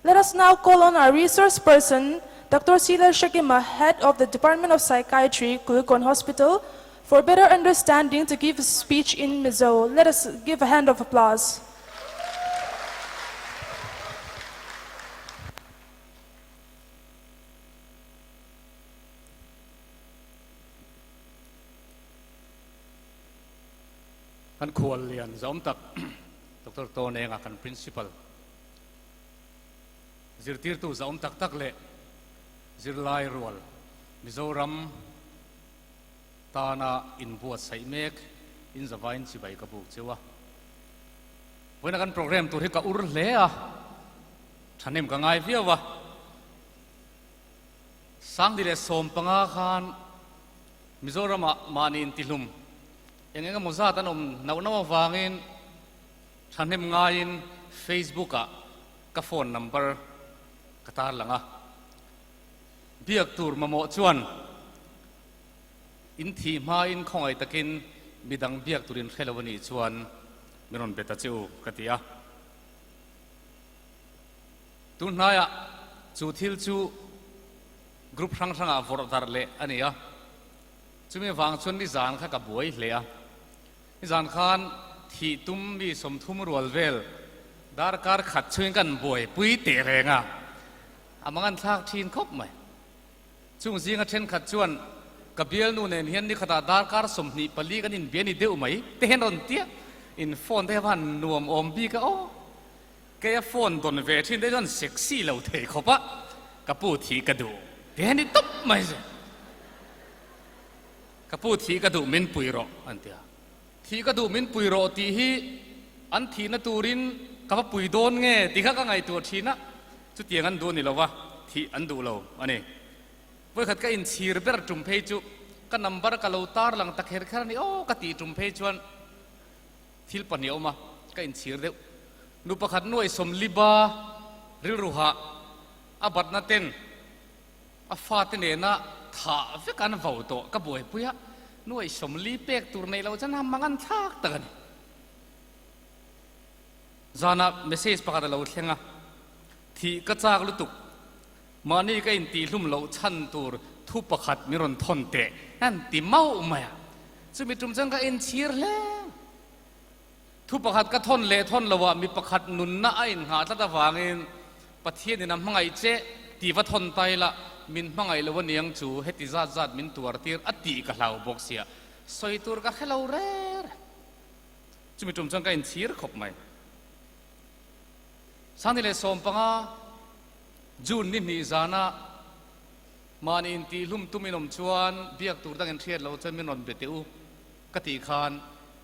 Let us now call on our resource person, Dr. Sila Shakima, head of the Department of Psychiatry, Kulikawn Hospital, for better understanding to give a speech in Mizo. Let us give a hand of applause. Kan khual lian zawm tak Doctor Tawnenga kan Principal zirtirtu zawm tak tak leh zirlai rual Mizoram tana inbuatsaih mek in zavain chibai ka buk cheu a. Vawiina kan program tur hi ka ur hle a, thahnem ka ngai viau a. Sangdi leh 15 khan Mizoramah mahni intihlum eng eng emaw zat an awm nauh nauh avangin thahnem ngaiin Facebook-ah ka phone number ka tarlang a. Biak tur mamawh chuan in thih hmain khawngaih takin midang biak tur in hre lo a nih chuan min rawn be ta che u ka ti a. Tun hnaiah chu thil chu group hrang hrangah vawrh darh leh a ni a. Chumi vang chuan nizan kha ka buai hle a. Nizan khan thih tum mi 30 rual vel darkar khat chungin kan buaipui teh reng a. A mangan thlak thin khawp mai. Chung zinga thenkhat chuan ka bialnu nen hian nikhatah darkar 24 kan inbia ni deuh mai te hian rawn tia in phone te hi a van nuam awm bik a aw. Kei a phone dawn ve thin te chuan sexy lo thei khawp a, ka pu thih ka duh te hian ni tawp mai se. Ka pu thih ka duh min pui rawh an ti a. Thih ka duh min pui rawh tih hi an thihna turin ka va pui dawn nge tih kha ka ngaihtuah thin a, chutiang an duh ni lova thih an duh lo a ni. Vawikhat ka inchhir ber tum phei chu ka number ka lo tar lang ta kher kher a ni aw ka tih tum phei chuan thil pahnih a awm a, ka inchhir deuh. Nu pakhat nuai sawmliba rilruha a batna ten A fate nena thah vek an vo tawh ka buaipui a, nuai 40 pek tur neih loh chuan a mang an thlak tak a ni. Zanah message pakhat a lo thleng a, Thih ka chak lutuk, mahni ka intihhlum loh chhan tur thu pakhat min rawn thawn teh an ti mauh mai a, chumi tum chuan ka inchhir hle. Thu pakhat ka thawn leh thawn loah mi pakhat nunna a inngah tlat avangin Pathianin a hmangaih che tih va thawn ta ila, min hmangaih lo aniang chu heti zat zat min tuar tir a tih ka hlau bawk sia, sawi tur ka hre lo rêr. Chumi tum chuan ka inchhir khawp mai. Sangni leh 15 June ni hnih zana mahni intihhlum tum in awm chuan biak tur dang inhriat lo chuan min rawn be teh u ka tih khan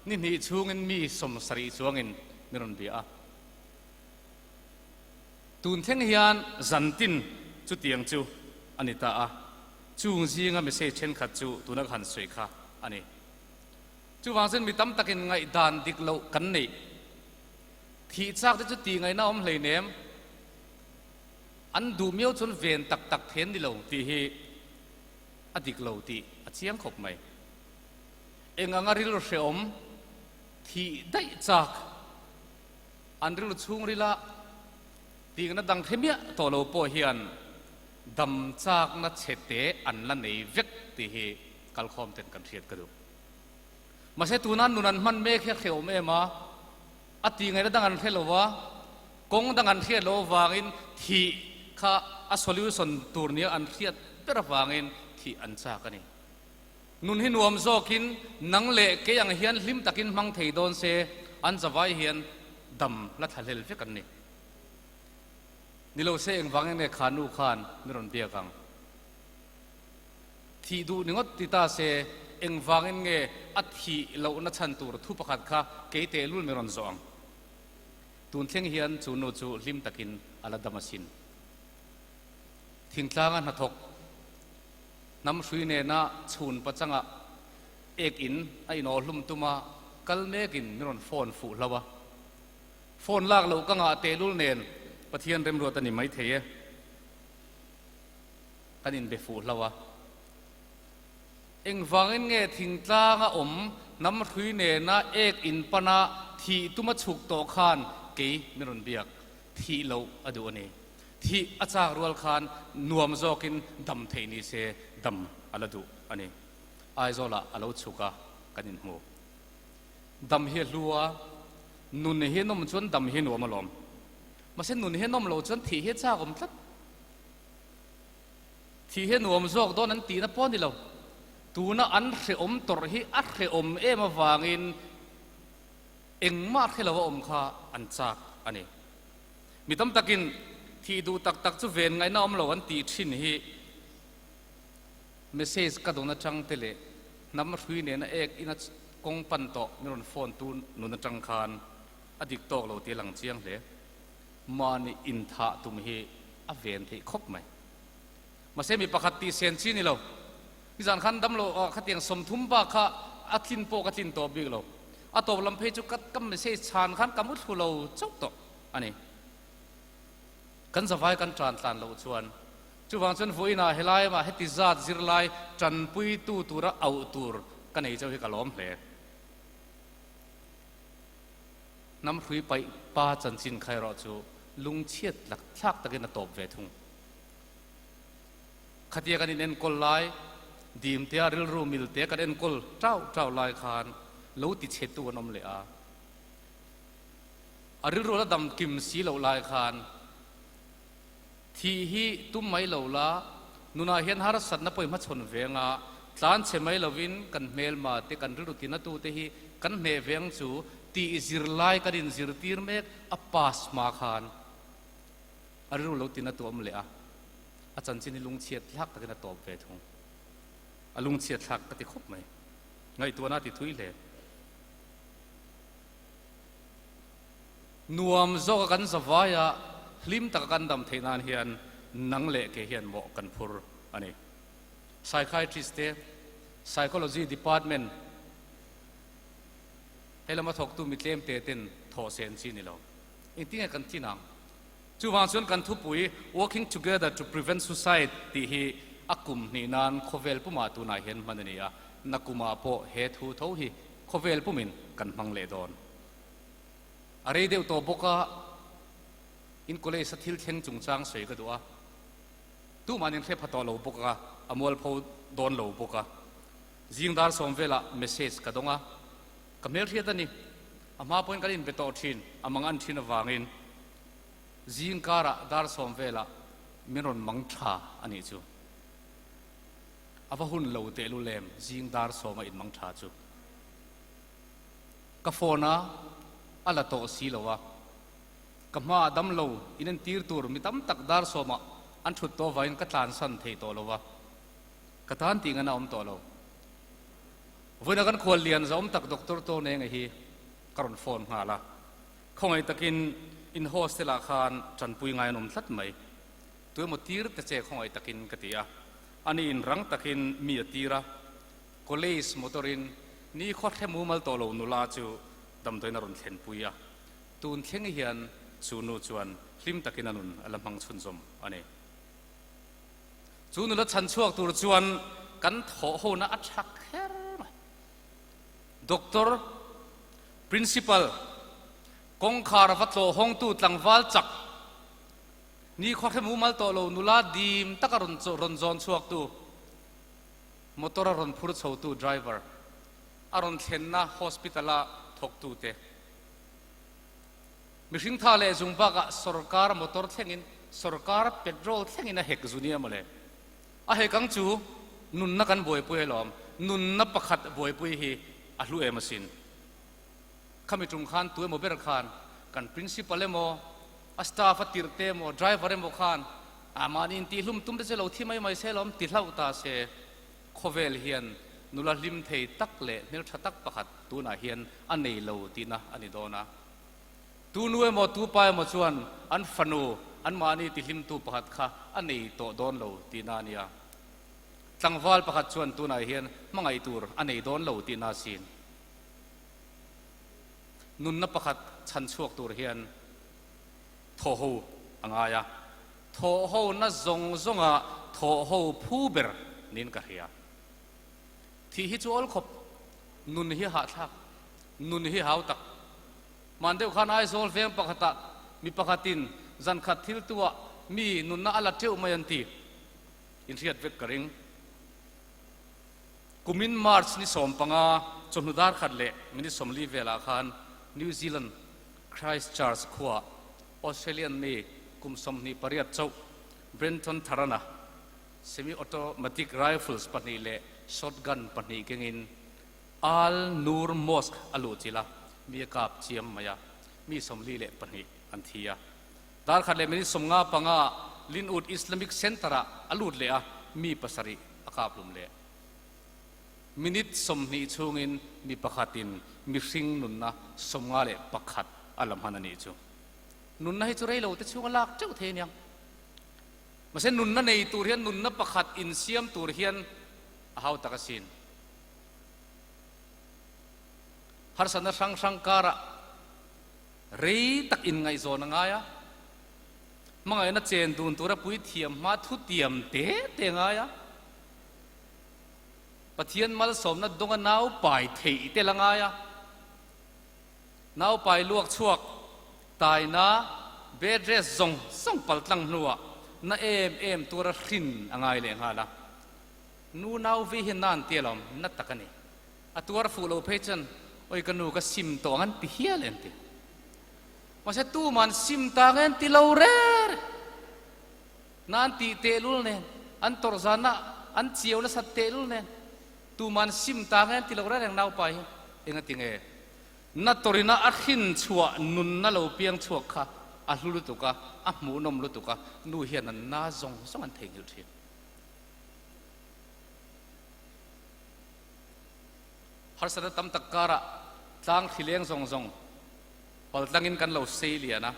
ni hnih chhungin mi 70 chuangin min rawn bia a. Tun thleng hian zantin chutiang chu a ni ta a, chung zinga message thenkhat chu tuna ka han sawi kha a ni. Chuvang chuan mi tam takin ngaihdan dik loh kan neih. Thih chak te chu tih ngaihna awm hleinem, an duh miau chuan ven tak tak then ni lo tih hi a dik lo tih a chiang khawp mai. Eng anga rilru hrehawm thih daih chak. An rilru chhungrila tihna dang hre miah tawh lo pawh hian dam chakna chhete an la nei vek tih hi kalkhawm ten kan hriat ka duh. Mahse tuna nun an hman mek hi a hrehawm em a, a tih ngaihna dang an hre lo a, kawng dang an hriat loh avangin thih kha a solution tur nia an hriat ber avangin thih an chak a ni. Nun hi nuam zawkin nang leh kei ang hian hlim takin hmang thei dawn se, an zavai hian dam la thla hlel vek an ni. Ni lo se engvang enge kha nu khan mi rawn biak ang? Thih duh ni ngawt ti ta se engvangin nge a thih lohna chhan tur thu pakhat kha kei tehlul mi rawn zawh ang? Tun thleng hian chu nu chu hlim takin a la dam asin. Thingtlanga hnathawk. Hnam hrui nena chhun pachangah ek in a inawhlum tum a, kal mekin min rawn phone fuh hlo a. Phone lak loh ka ngah tehlul nen Pathian remruat a ni maithei e. Kan inbe fuh hlo a. Engvangin nge thingtlanga awm hnam hrui nena ek in pana thih tuma chhuk tawh khan kei min rawn biak thih loh a duh a ni. Thih a chak rual khan nuam zawkin dam theih ni se dam a la duh a ni. Aizawlah a lo chhuk a, kan inhmu. Dam hi a hlu a, nun hi nawm chuan dam hi nuam alawm. Mahse nun hi nawm lo chuan thih hi a chak awm tlat. Thih hi a nuam zawk dawn an tihna pawh a ni lo. Tuna an hrehawm tawrh hi a hrehawm em avangin engmah hre lo a awm kha an chak a ni. Mi tam takin thih duh tak tak chu ven ngaihna awm lo an tih thin hi message ka dawn atang te leh hnam hrui nena ek ina kawng pan tawh min rawn phone tu nun atang khan a dik tawk lo tih a lang chiang hle. Mahni inthah tum hi a ven theih khawp mai. Mahse mi pakhat tih sen chi ni lo. Nizan khan damlo khatiang 30 bak kha a tlin pawh ka tlin tawh bik lo. A tawp lam phei chu ka ka message chhan khan ka mu thlu lo chauh tawh a ni. Kan zavai kan tan tlan loh chuan chuvang chuan vawiinah helai mah heti zat zirlai tanpuitu tura auh tur ka nei chauh hi ka lawm hle. Hnam hrui paih pa chanchin kha erawh chu lungchhiat thlak takin a tawp ve thung. Khatia kan inenkawl lai, dimtea rilru miltea kan enkawl tau tau lai khan lo tichhetu an awm leh a. A rilru la dam kim si loh lai khan thih hi tum mai lo la, nunah hian harsatna pawh i hmachhawn veng a, tlanchhe mai lovin kan hmelma te, kan rilru tinatute hi kan hneh veng chu tih zirlai kan inzirtir mek a pass hma khan a rilru lo tinatu awm leh a. A chanchin hi lungchhiat thlak takin a tawp ve thung. A lungchhiat thlak ka ti khawp mai. Ngaihtuahna a ti thui hle. Nuam zawka kan zavai a, hlim taka kan dam theih nan hian nang leh ke hian mawh kan phur a ni. Psychiatrist te, Psychology Department he lama thawktu mi tlem te ten thawh sen chi ni lo. Engtinge kan thin ang? Chuvang chuan kan thupui Working Together to Prevent Suicide tih hi a kum hnih nan khawvel pumah tunah hian hman a ni a, nakumah pawh he thu tho hi khawvel pumin kan hmang leh dawn. A rei deuh tawh bawk a, in college a thil thleng chungchang sawi ka duh a, tumah in hre pha tawh lo bawk a, a mualpho dawn lo bawk a. Zing dar sawm velah message ka dawng a, ka hmelhriat a ni. A hma pawhin kan inbe tawh thin, a mang an thin avangin zing karah dar sawm velah min rawn mang tha a nih chu. A va hun lo teh lu lem zing dar sawma in mang tha chu. Ka phone a, a la tawh si lo a. Ka hmaah dam lo in entir tur mi tam tak dar sawmah an thut tawh vangin ka tlansan thei tawh lo a. Ka tan tih ngan a awm tawh lo. Vawiina kan khual lian zawm tak Doctor Tonenga hi ka rawn phone nghal a, khawngaih takin in hostel ah khan tanpui ngai an awm tlat mai, tu emaw tir te che khawngaih takin ka ti a, ani in rang takin mi a tir a, college motor in ni khaw hre mumal tawh lo nula chu damdawiin a rawn thlenpui a, tun thleng hian chu nu chuan hlim takin a nun a la hmang chhunzawm a ni. Chu nula chhan chhuak tur chuan kan thawh hona a tha kher mai. Doctor, Principal, kawngkhar va tlawh hawngtu tlangval chak, nikhua hre mumal tawh lo nula dim taka rawn rawn zawn chhuaktu, motor a rawn phur chhotu driver, a rawn thlenna hospital-a thawktute. Mihring tha leh zung bakah sorkar motor thlengin, sorkar petrol thlengin a hek zu nia mawle. A hek ang chu nunna kan buaipui alawm, nunna pakhat buaipui hi a hlu em asin. Khami tum khan tu emaw ber khan kan principal emaw, a staff a tirh te emaw, driver emaw khan a mahni intihhlum tum te chu lo thi mai mai se alawm ti hlauh ta se, Khawvel hian nula hlim thei tak leh hmeltha tak pakhat tunah hian a nei lo tihna a ni dawn a. Tu nu emaw tu pa emaw chuan an fanu anmahni tihlimtu pakhat kha a nei tawh dawn lo tihna a nia. Tlangval pakhat chuan tunah hian hmangaih tur a nei dawn lo tihna a sin. Nunna pakhat chhan chhuak tur hian thawhho a ngai a. Thawhhona zawng zawnga thawhho phu ber niin ka hria. Thih hi chu awl khawp, nun hi hahthlak, nun hi hau tak. Hman deuh khan Aizawl veng pakhatah mi pakhatin zan khat thil tuah mi nunna a la teuh mai an ti. Inhriat vek ka ring. Kumin March ni 15 chawhnu dar khat leh minute 40 velah khan New Zealand Christchurch khuaah Australian mi kum 28 chauh Brenton Tarana semi-automatic rifles pahnih leh shotgun pahnih kengin Al Noor Mosque a luh chilh a, mi a kap chiam mai a, mi 42 an thi a. Dar khat leh minute 55 ah Linwood Islamic Centre-ah a lut leh a, mi pasarih a kap hlum leh. Minute 20 chhungin mi pakhatin mihring nunna 51 a la hman a nih chu. Nunna hi chu rei lo te chhunga lak teuh thei a niang. Mahse nunna nei tur hian nunna pakhat insiam tur hian a hau tak asin. Harsatna hrang hrang karah rei tak inngaihzawn a ngai a, hmangaihna chen dun tura puithiam hma thutiam te te a ngai a, Pathian malsawmna dawnga nau pai theih tel a ngai a, nau pai luak chhuak taina bed rest zawng zawng paltlang hnuah na em em tura hrin a ngai leh nghal a. Nu nau vi hi nan tia lawm na tak a ni. A tuar fuh lo phei chuan oi ka nu ka sim tawh ang an ti hial en ti. Mahse tuman sim ta nge an ti lo rere. Na an tih tehlul nen, an tawrh zana an chiau nasat tehlul nen tuman sim ta nge an ti lo rere ang naupa hi enga ti nge. Na tawrina a hrin chhuah nunna lo piang chhuak kha a hlu lutuk a, a hmuhnawm lutuk a, nu hian an na zawng zawng an theihnghilh thin. Harsatna tam tak karah tlang thileng zawng zawng paltlangin kan lo sei lian a,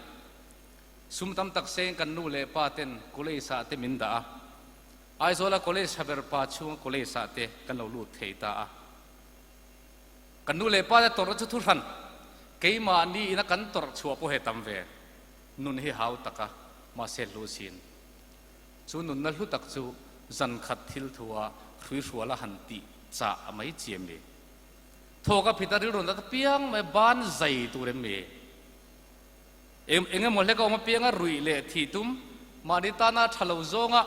sum tam tak seng kan nu leh pa ten college ah te min dah a, Aizawla college haber pa chhunga college ah te kan lo lut thei ta a. Kan nu leh pa te tawrhna chu thuhran keimahni ina kan tawrh chhuah pawh he tam ve, nun hi hau taka mahse hlu sin. Chu nunna hlu tak chu zan khat thil thua hruihrual a han tih chah a mai chi em ni? Thawk a phit a rilru nat apiang mai ban zai tur em ni? Eng eng emaw hlek a awm apianga ruih leh thih tum mahni tana tha lo zawnga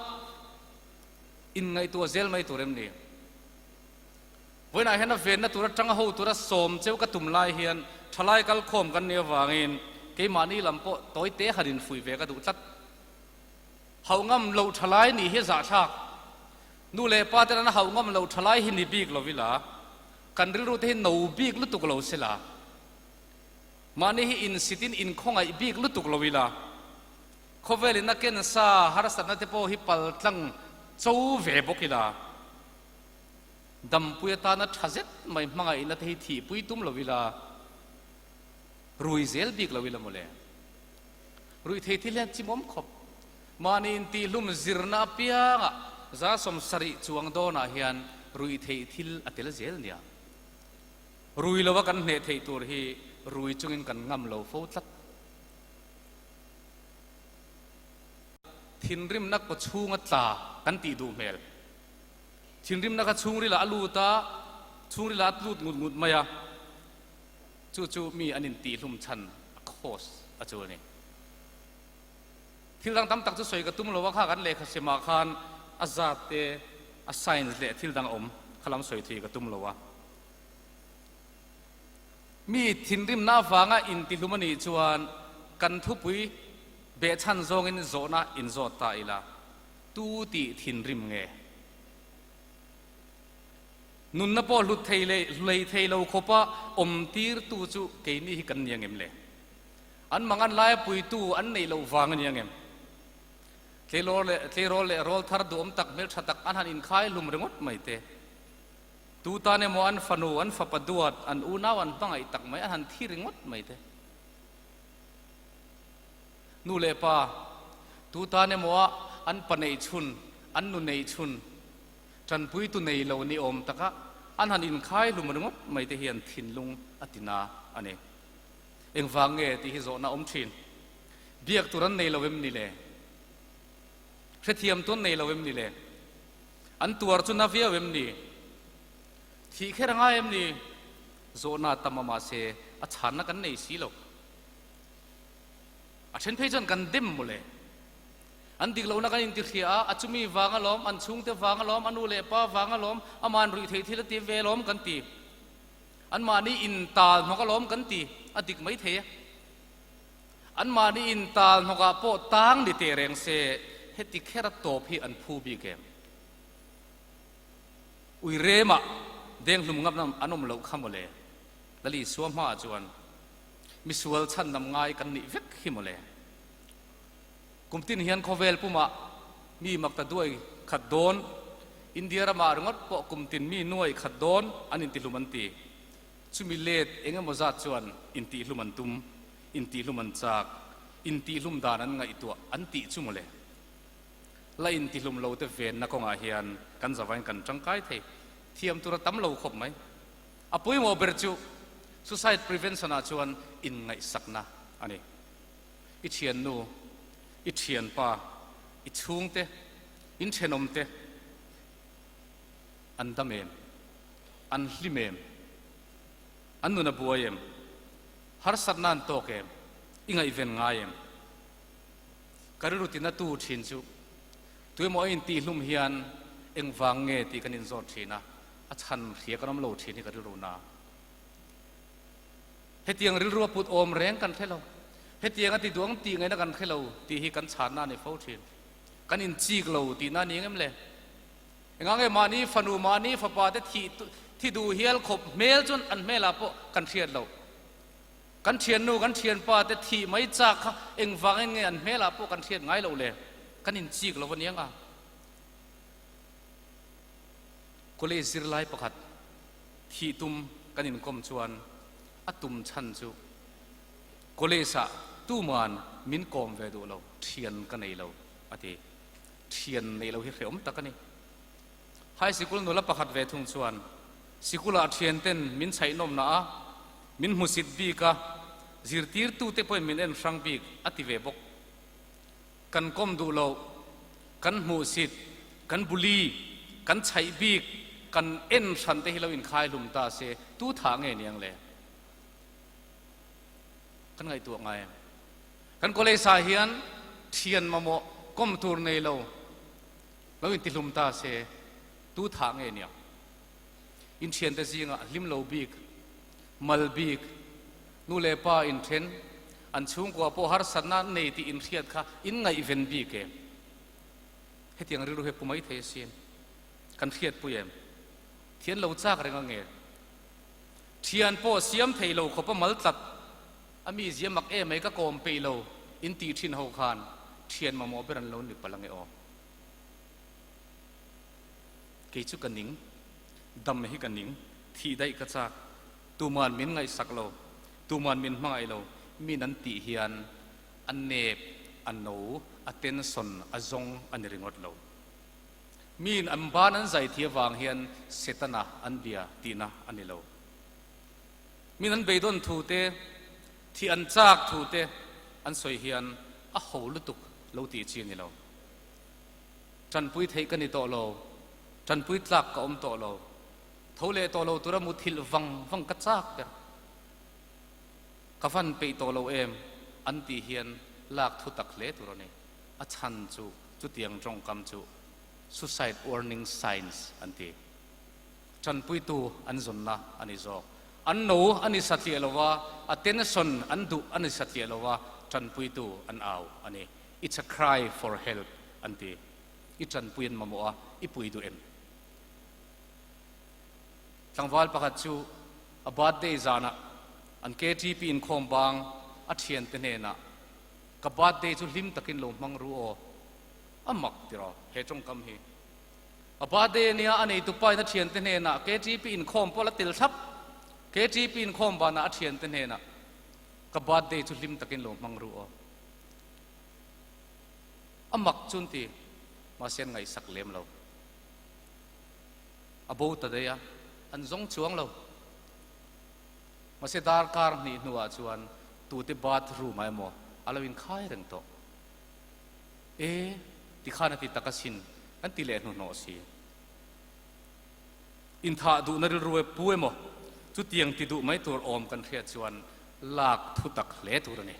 inngaihtuah zel mai tur em ni? Vawiinah hian a venna tur atanga ho tura sawm cheu ka tum lai hian thalai kalkhawm kan nih avangin keimahni lam pawh tawi te han infuih ve ka duh tlat. Hauh ngam loh thalai nih hi zahthlak. Nu leh pa ten an hauh ngam loh thalai hi ni bik lo ila, kan rilru te hi no bik lutuk lo sela, mahni hi insit in inkhawngaih bik lutuk lo ila, khawvel in a ken sa harsatna te pawh hi paltlang cho ve bawk ila, dampui atana tha zet mai hmangaihna te hi thihpui tum lo ila, rui zel bik lo ila mawle. Ruihthei thil hian chimawm khawp. Mahni intihlum zirna apiangah 70 chuang dawnah hian ruihtheih thil a tel zel nia. Rui lova kan hneh theih tur hi rui chungin kan ngam lo fo tlat. Thinrimna kaw chhunga tla kan tih duh hmel. Thinrimna kha chhungrilah a lut a, chhungrilah a tlut ngut ngut mai a. Chu chu mi an intihlum chhan a cause a chu a ni. Thil dang tam tak chu sawi ka tum lo a, kha kan lehkha semah khan a zat te, a science leh thil dang a awm kha lam sawi thui ka tum lo a. Mi thinrimna avanga intihlum a nih chuan kan thupui behchhan zawngin zawhna inzawt ta ila, tu tih thinrim nge? Nunna pawh hlut thei leh hlei thei lo khawpa awm tirtu chu keini hi kan ni angem le? An mangan laia puitu an neih loh vang a ni angem? Tleirawl leh tleirawl leh rawl thar duhawm tak hmeltha tak an han inkhai hlum ringawt mai te. Tu tan emaw an fanu, an fapa duat, an unau an hmangaih tak mai an han thi ringawt mai te. Nu leh pa, tu tan emaw a an pa neih chhun, an nu neih chhun, Tanpuitu nei lo ni awm taka an han inkhai hlum ringawt mai te hian thinlung a ti na a ni. Engvang nge tih hi zawhna awm thin. Biak tur an nei lo em ni le? Hrethiam tu an nei lo em ni le? An tuar chu na viau em ni? Thih kher a ngai em ni? Zawhna a tam a mahse a chhanna kan nei si lo. A then phei chuan kan dem mawle. An dik lohna kan inti hria a, a chumi vang alawm, an chhungte vang alawm, a nu leh pa vang alawm, aman ruih theih thil a ti ve alawm kan ti. Anmahni intal hnawk alawm kan ti, a dik mai thei e. Anmahni intal hnawkah pawh tang ni teh reng se, heti khera tawp hi an phu bik em? Ui remah denghlum ngam an awm loh kha mawle. Lali Isua hmaah chuan misual chhandam ngai kan nih vek hi mawle. Kum tin hian khawvel pumah mi makta duai khat dawn, India ramah ringawt pawh kum tin mi nuai khat dawn an intihlum an ti. Chumi let eng emaw zat chuan intihlum an tum, intihlum an chak, intihlum dan an ngaihtuah an tih chu mawle. La intihlum lo te venna kawngah hian kan zavain kan tangkai thei. Thiam tur a tam lo khawp mai. A pawimawh ber chu suicide prevention ah chuan inngaihsakna a ni. I thiannu, i thianpa, i chhungte, in thenawmte an dam em? An hlim em? An nun a buai em? Harsatna an tawk em? I ngaihven ngai em? Ka rilru tina tu thin chu tuemaw a intihlum hian engvang nge tih kan inzawt thin a, a chhan hria kan awm lo thin hi ka rilru na. Hetiang rilru a put awm reng kan hre lo. Hetiang a ti duang tih ngaihna kan hre lo tih hi kan chhanna a ni fo thin. Kan inchik lo tihna a ni engem le? Engang nge mahni fanu, mahni fapa te thih thi duh hial khawp hmel chuan an hmelah pawh kan hriat lo. Kan thiannu, kan thianpa te thih mai chak kha engvangin nge an hmelah pawh kan hriat ngai loh le? Kan inchik lo a ni anga. College zirlai pakhat thih tum kan inkawm chuan a tum chhan chu college ah tuman min kawm ve duh lo, thian ka nei lo a ti. Thian nei lo hi hrehawm tak a ni. High sikul nula pakhat ve thung chuan sikulah thian ten min chhaihnawmna a, min hmusit bik a, zirtirtute pawhin min en hrang bik a ti ve bawk. Kan kawm duh loh, kan hmuhsit, kan buli, kan chhaih bik, kan en hran te hi lo inkhai hlum ta se, tu thah nge niang le? Kan ngaihtuah ngai em? Kan college ah hian thian mamawh kawm tur nei lo, lo intihlum ta se, tu thah nge niang? In thiante zingah hlim lo bik, mal bik, Nu leh pa inthen, an chhungkua pawh harsatna an nei tih inhriat kha in ngaihven bik em? Hetiang rilru hi a pu mai thei asin. Kan hriatpui em? Thian lo chak reng a nge? Thian pawh siam thei lo khawpa mal tlat a mi zia mak em mai ka kawm peih lo in tih thin ho khan thian mamawh ber an lo ni palh ange aw. Kei chu ka ning, dam hi ka ning, thih daih ka chak. Tuman min ngaihsak lo, tuman min hmangaih lo, min an tih hian a nep, a no, a tension, a zawng a ni ringawt lo. Miin an ban an zai thih avang hian Setana an bia tihna a ni lo. Min an beidawn thu te, thih an chak thu te an sawi hian a ho lutuk lo tih chi a ni lo. Tanpui theih ka ni tawh lo, tanpui tlak ka awm tawh lo. Tho leh tawh lo tura muthilh vang vang ka chak ber. Ka van peih tawh lo em an tih hian lak thu tak hle tur a ni. A chhan chu chutiang tawngkam chu suicide warning signs an ti. Tanpuitu an zawnna a ni zawk. An no a ni satliah lo a, attention an duh a ni satliah lo a, tanpuitu an au a ni. It's a cry for help an ti. I tanpui an mamawh a, i pui duh em? Tlangval pakhat chu a birthday zanah an KTP inkhawm bang a thiante hnenah, Ka birthday chu hlim takin lo hmang ru aw. A mak tiraw he tawngkam hi. A birthday ania a neitu pain a thiante hnenah KTP inkhawm pawh la tel thlap. KTP inkhawm banah a thiante hnenah, Ka birthday chu hlim takin lo hmang ru aw. A mak chu an ti, mahse an ngaihsak lem lo. A bo ta daih a, an zawng chuang lo. Mahse darkar hnih hnuah chuan tute bathroom ah emaw a lo inkhai reng tawh. E, tikhan a ti tak asin, an ti leh hnuhnawh si. Inthah duhna rilru e pu emaw, chutiang ti duh mai tur awm kan hriat chuan lak thu tak hle tur a ni.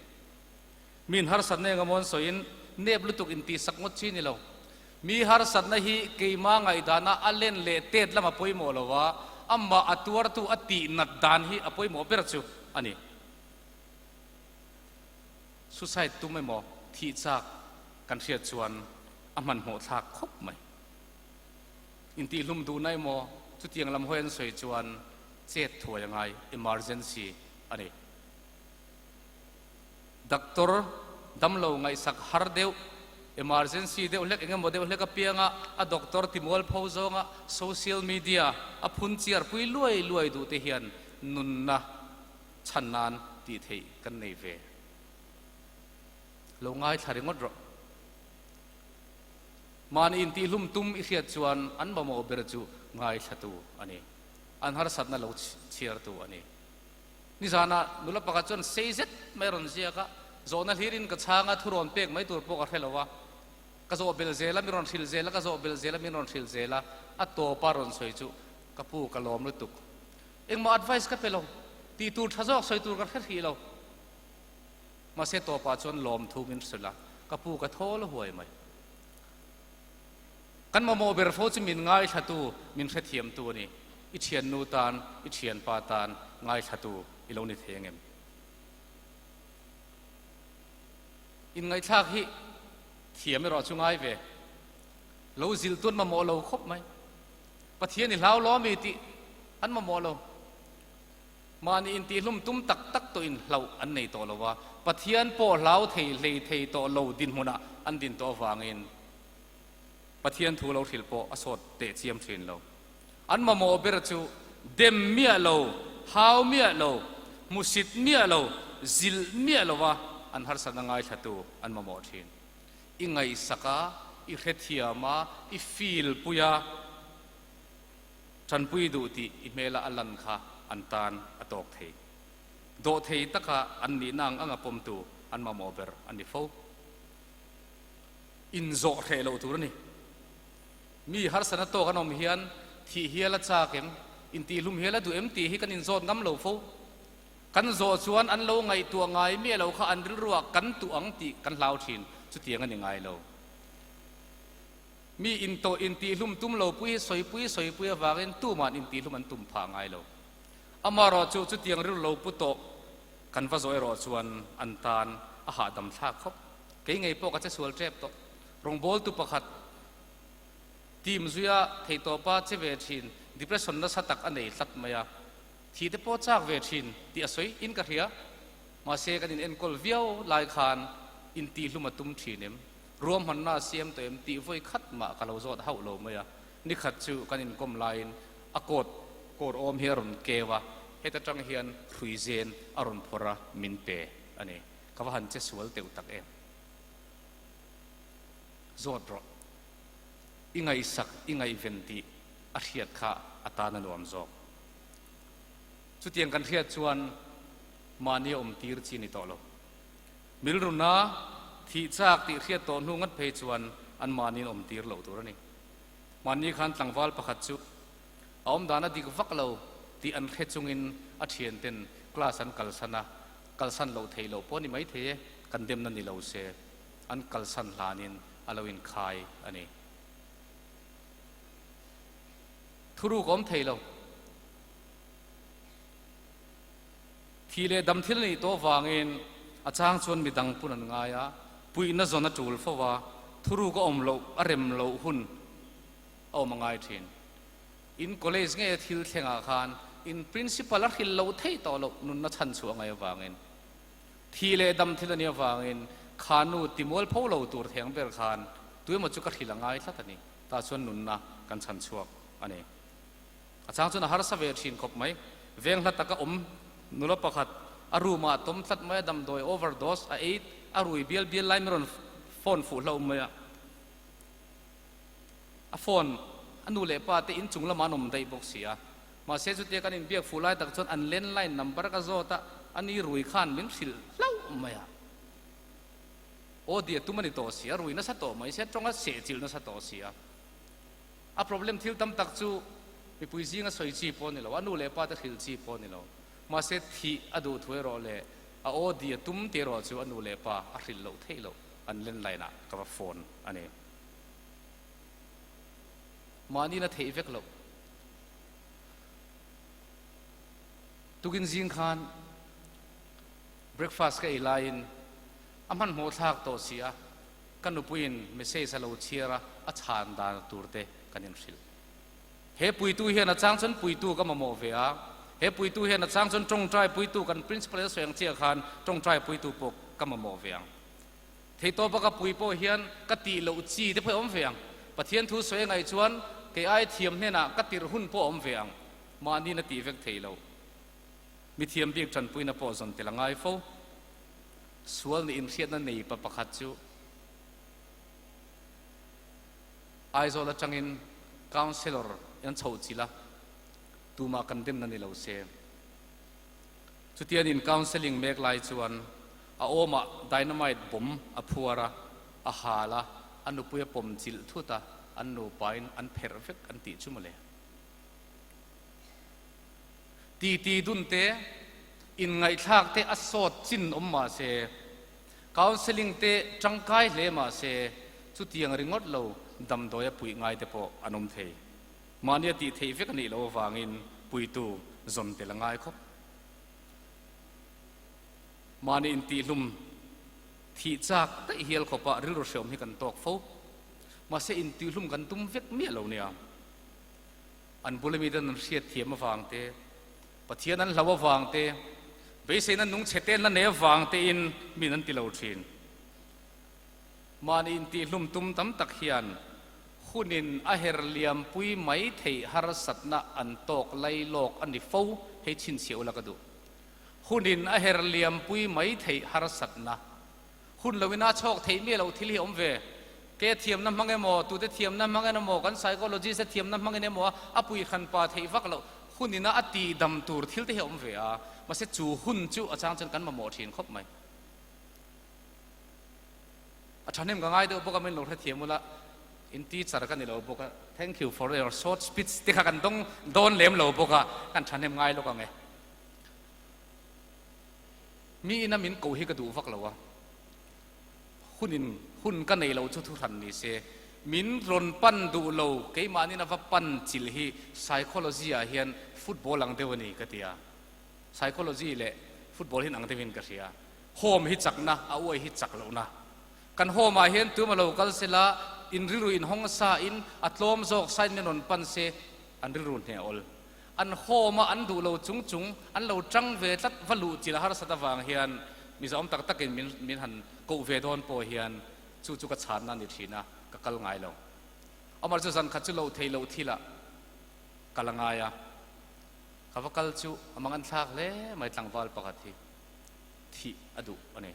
Min harsatna eng emaw an sawiin Nep lutuk intihsak ngawt chi ni lo. Mi harsatna hi keima ngaihdana a len leh tet lam a pawimawh lo a, amah a tuartu a tih nat dan hi a pawimawh ber chu a ni. Suicide tum emaw thih chak kan hriat chuan a hmanhmawh thlak khawp mai. Intihhlum duhna emaw chutiang lam hawi an sawi chuan chet thuai a ngai, emergency a ni. Doctor damlo ngaihsak har deuh, emergency deuh hlek engemaw deuh hlek apianga a doctor timualpho zawnga social media a phun chiar pui luai luai duh te hian nunna chhan nan tih theih kan nei ve. Lo ngaithla ringawt rawh. Mahni intihhlum tum i hriat chuan an mamawh ber chu ngaithlatu a ni. An harsatna lo chhiartu a ni. Nizanah nula pakhat chuan sei zet mai a rawn ziak a, zawhna hlirin ka chhang a, thurawn pek mai tur pawh ka hre lo a. Ka zawh belh zel a, min rawn hrilh zel a, ka zawh belh zel a, min rawn hrilh zel a, a tawpa rawn sawi chu ka pu ka lawm lutuk. Engmah advice ka pe lo, tih tur tha zawk sawi tur ka hre hrih lo. Mahse tawpah chuan lawmthu min hrilh a, ka pu ka thawl huai mai. Kan mamawh ber fo chu min ngaithlatu, min hrethiamtu a ni. I thiannu tan, i thianpa tan ngaithlatu i lo ni thei angem? Inngaihthlak hi thiam erawh chu ngai ve. Lo zilh tuan mamawh lo khawp mai. Pathian i hlau lo ami tih an mamawh lo. Mahni intihlum tum tak tak tawhin hlauh an nei tawh lo a, Pathian pawh hlau thei hlei thei tawh lo dinhmunah an din tawh avangin Pathian thu lo hrilh pawh a sawt teh chiam thin lo. An mamawh ber chu dem miah lo, hau miah lo, hmusit miah lo, zilh miah lova an harsatna ngaithlatu an mamawh thin. I ngaihsak a, i hrethiam a, i feel pui a, Tanpui duh tih i hmela a lan kha an tan a tawk thei. Dawhthei taka an nihna ang anga pawmtu an mamawh ber a ni fo. Inzawh hreh loh tur a ni. Mi harsatna tawk an awm hian thih hial a chak em, intihlum hial a duh em tih hi kan inzawt ngam lo fo. Kan zawh chuan an lo ngaihtuah ngai miah lo kha an rilruah kan tuh ang tih kan hlau thin, chutiang a ni ngai lo. Mi intawh intihlum tum lo pui hi sawipui sawipui avangin tuman intihlum an tum phah ngai lo. Amaherawh chu chutiang rilru lo pu tawh kan va zawh erawh chuan an tan a hahdam thlak khawp. Kei ngei pawh ka che sual tep tawh. Rawngbawltu pakhat team zuia theihtawpa che ve thin depression nasa tak a nei tlat mai a, thi te pawh chak ve thin tih a sawi in ka hria. Mahse kan in enkawl viau lai khan intihlum a tum thin em? Ruahmanna a siam tawh em tih vawi khat mah ka lo zawt hauh lo mai a, ni khat chu kan inkawm laiin a coat kawr awm hi a rawn keu a, heta tang hian hrui zen a rawn phawrh a, min pe a ni. Ka va han che sual teuh tak em? Zawt rawh. I ngaihsak, i ngaihven tih a hriat kha a tan a nuam zawk. Chutiang kan hriat chuan mahni a awm tir chi ni tawh lo. Milruna thih chak tih hriat tawh hnu ngat phei chuan anmahniin awm tir loh tur a ni. Mahni khan tlangval pakhat chu a awm dan a dik vak lo tih an hre chungin a thianten class an kalsan a, kalsan loh theih loh pawh a ni maithei e, kan demna ni lo se an kalsan hlanin a lo inkhai a ni. Thuruk a awm thei lo. Thi leh dam thil a nih tawh vangin a chang chuan mi dang pun an ngai a, puihna zawn a tul fo a, thuruk a awm loh, a rem loh hun a awm a ngai thin. In college nge thil thlengah khan in principal a hrilh loh theih tawh loh nunna chhan chhuah a ngaih avangin, thi leh dam thil a nih avangin kha nu timual pho lo tur theng ber khan tuemaw chu ka hrilh a ngai tlat a ni. Tah chuan nunna kan chhan chhuak a ni. A chang chuan a harsa ve thin khawp mai. Veng hla taka awm nula pakhat a room ah a tawm tlat mai a, damdawi overdose a ei a rui bial bial lai mi rawn phone fuh hlauh mai a. A phone a nu leh pa te inchung lamah an awm daih bawk si a. Mahse chutia kan inbiak fuh lai tak chuan an landline number ka zawt a, ani rui khan min hrilh hlauh mai a. Aw dia tum a ni tawh si a, rui nasa tawh mai sia, tawnga sehchilh nasa tawh si a. A problem thil tam tak chu mipui zinga sawi chi pawh a ni lo, a nu leh pa te hrilh chi pawh a ni lo. Mahse thih a duh thu erawh leh a aw di a tum tih erawh chu a nu leh pa a hrilh loh theih loh. an landline ah ka va phone a ni. Mahni na theih vek loh. Tukin zing khan breakfast ka ei laiin a hmanhmawh thlak tawh si a, ka nupuiin message a lo chhiar a, a chhan dan tur te kan inhrilh. He puitu hian a chang chuan puitu ka mamawh ve a, he puitu hian a chang chuan tawngtai puitu kan principal in a sawi ang chiah khan tawngtai puitu pawh ka mamawh ve ang. Theitawp a ka pui pawh hian ka tih loh chi te pawh a awm ve ang. Pathian thu sawi a ngaih chuan kei ai thiam hnenah ka tirh hun pawh a awm ve ang. Mahni na tih vek thei lo. Mi thiam bik tanpuina pawh zawn tel a ngai fo. Sual nih inhriatna nei pa pakhat chu Aizawl atangin Councillor an chhoh chilh a, tumah kan demna ni lo se. Chutianin counselling mek lai chuan a awmah dynamite bomb a phuar a, a hal a, a nupui a pawm chilh thut a, an nupain an pherh vek an tih chu mawle. Titi dun te, inngaihthlak te a sawt chin awm mah se, counselling te tangkai hle mah se, chutiang ringawt lo damdawi a puih ngai te pawh an awm thei. Mahnia tih theih vek a nih loh avangin puitu zawn tel a ngai khawp. Mahni intihhlum thih chak daih hial khawpah rilru hreawm hi kan tawk fo. Mahse intihhlum kan tum vek miah lo nia. An bula miten an hriat thiam avang te, Pathian an hlau avang te, beiseina nung chhe te an la nei avang tein min an ti lo thin. Mahni intihhlum tum tam tak hian hunin a her liampui mai theih harsatna an tawk lai lawk a ni fo, hei chhinchhiah ula ka duh. Hunin a her liampui mai theih harsatna, hun loin a chhawk theih miah loh thil hi a awm ve. Ke thiamna hmang emaw, tute thiamna hmang emaw, kan psychologist te thiamna hmangin emaw a pui hran pa theih vak loh hunina a tihdam tur thil te hi a awm ve a, mahse chu hun chu a chang chuan kan mamawh thin khawp mai. A thahnem ka ngai deuh bawk a, min lo hrethiam ula, in teacher ka ni lo bawk a, thank you for your short speech te kha kan dawng dawn lem lo bawk a, kan thahnem ngai lawk ang e. Mi ina min ko hi ka duh vak lo a, hunin hun ka nei lo chu thu hran ni se, min rawn pan duh lo, keimahnin a va pan chilh hi psychology ah hian football ang deuh a ni ka ti a, psychology leh football hi ang deuhin ka hria. Home hi chakna, a uai hi chak lohna. Kan home ah hian tuma lo kal sela, in rilru in hawng sa in a tlawm zawk sain min rawn pan se, an rilru hneh awl. An home a an duh lo chung chung, an lo tang ve tlat va luh chilh harsat avang hian mizoram tak takin min min han koh ve dawn pawh hian chu chu ka chhanna a ni thin a, ka kal ngai lo. Amah chu zan khat chu loh theih loh thilah kal a ngai a, ka va kal chu a mang an thlak hle mai tlangval pakhat hi. thih a duh a ni.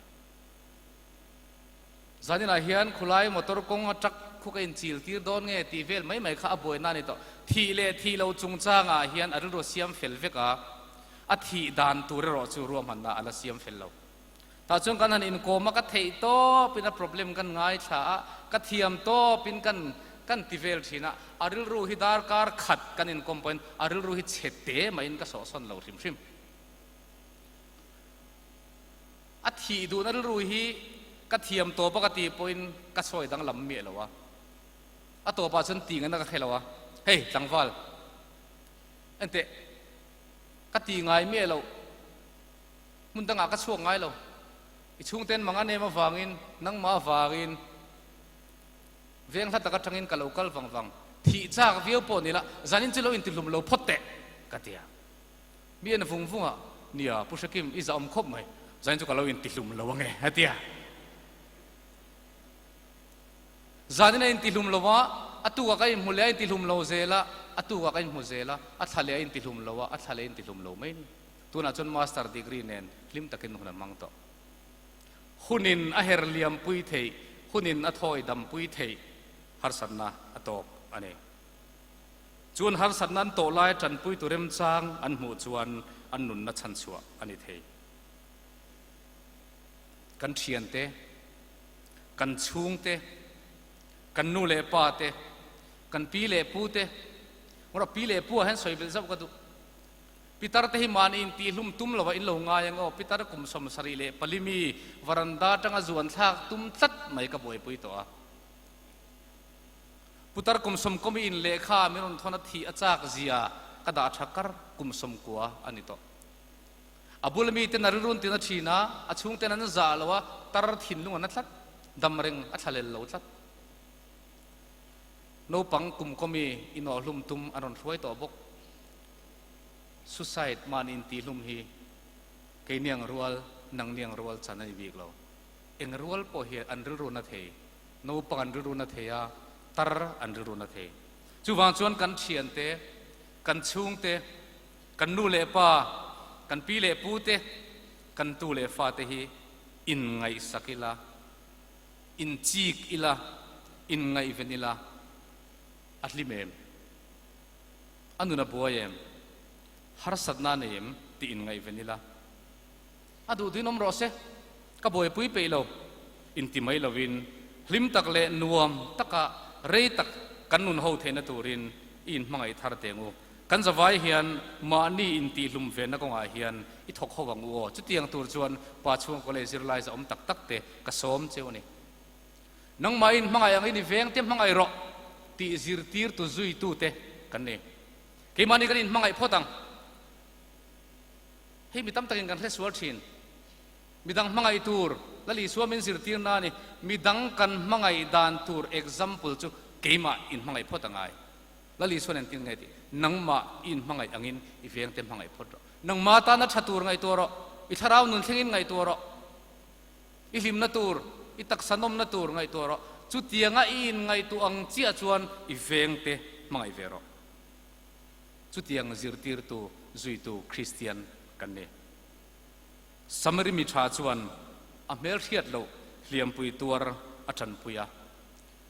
Zaninah hian khulai motor kawng a truck khu ka inchil tir dawn nge tih vel mai mai kha a buaina a ni tawh. Thih leh thih lo chungchangah hian a rilru siam fel vek a, a thih dan tur erawh chu ruahmanna a la siam fel lo. Tah chuan kan han inkawm a, ka theih tawpin a problem kan ngaithla a, ka thiam tawpin kan kan ti vel thin a, a rilru hi darkar khat kan inkawm pawhin a rilru hi chhe te maiin ka sawhsawn lo hrim hrim. A thih duhna rilru hi ka thiam tawp a ka tih pawhin ka sawi danglam miah lo a, a tawpah chuan tih ngaihna ka hre lo a, hei tlangval enteh ka tih ngai miah loh hmun dangah ka chhuak ngai lo, i chhungten mang an em avangin nangmah avangin veng hla tak atangin ka lo kal vang vang, thih chak viau pawh ni la zanin chu lo intihlum lo phawt teh ka ti a. Mi en vung vung a, Nia, Pu Hrekim, i zahawm khawp mai, zain chu ka lo intihlum lo ange, a ti a. Zanin a intihlum lo a, a tukah ka inhmu leh a intihlum lo zel a, a tukah ka inhmu zel a, a thla leh a intihlum lo a, a thla leh a intihlum lo mai ni. Tunah chuan Master degree nen hlim takin hun a hmang tawh. Hunin a her liampui theih, hunin a thawi dampui theih harsatna a tawk a ni. Chuan harsatna an tawh lai tanpuitu remchang an hmuh chuan an nunna chhanchhuah a ni thei. Kan thiante, kan chhungte, kan nu leh pa te, kan pi leh pu te, rawh pi leh pu ah hian sawi belh zauh ka duh. Pitar te hi mahni intihlum tum lova in lo ngai ang aw, pitar kum 74 mi varanda atanga zuan thlak tum tlat mai ka buaipui tawh a. Putar kum 90 mi in lehkha min rawn thawn a thih a chak zia ka dah tha kar kum 90 a ni tawh. A bula mi ten a rilrun tin a thin a, a chhungten an zah lo a, tar thinlung an na tlat, dam reng a thlalel lo tlat. Naupang kum kawmi inawhhlum tum an rawn hruai tawh bawk. Suicide mahni intihlum hi keiniang rual, nangniang rual chan a ni bik lo. Eng rual pawh hian an rilru na thei, naupang an rilru na thei a, tar an rilru na thei. Chuvang chuan kan thiante, kan chhungte, kan nu leh pa, kan pi leh pu te, kan tu leh fa te hi inngaihsak ila, inchik ila, inngaihven ila, a hlim em? A nun a buai em? Harsatna a nei em? tih inngaihven ila. A duh duhin awm rawh se, ka buaipui peih lo inti mai lovin hlim tak leh nuam taka rei tak kan nun ho theihna turin i inhmangaih thar teng u. Kan zavai hian mahni intihhlum venna kawngah hian i thawk ho ang u aw. Chutiang tur chuan pa chhungkaw leh zirlai za awm tak tak te ka sawm cheu a ni. Nangmah inhmangaih angin i veng te hmangaih rawh tih zirtirtu zuitute kan ni. Keimahni kan inhmangaih phawt ang. Hei mi tam takin kan hre sual thin. Midang hmangaih tur, Lal Isua min zirtirna a ni. Midang kan hmangaih dan tur example chu keimah inhmangaih phawt a ngai. Lal Isuan entin nge tih? Nangmah i inhmangaih angin i vengte hmangaih phawt rawh. Nangmah tana tha tur ngaihtuah rawh. I thlarau nun thlengin ngaihtuah rawh. I hlimna tur, i taksa nawmna tur ngaihtuah rawh. Chutianga i inngaihtuah ang chiah chuan i vengte hmangaih ve rawh. Chutiang zirtirtu zuitu Kristian kan ni. Samari mi tha chuan a hmelhriat loh hliampui tuar a tanpui a.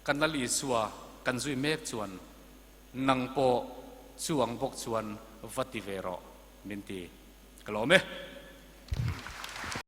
Kan Lal Isua kan zui mek chuan nang pawh chuang bawk chuan va ti ve rawh min ti. Ka lawm e.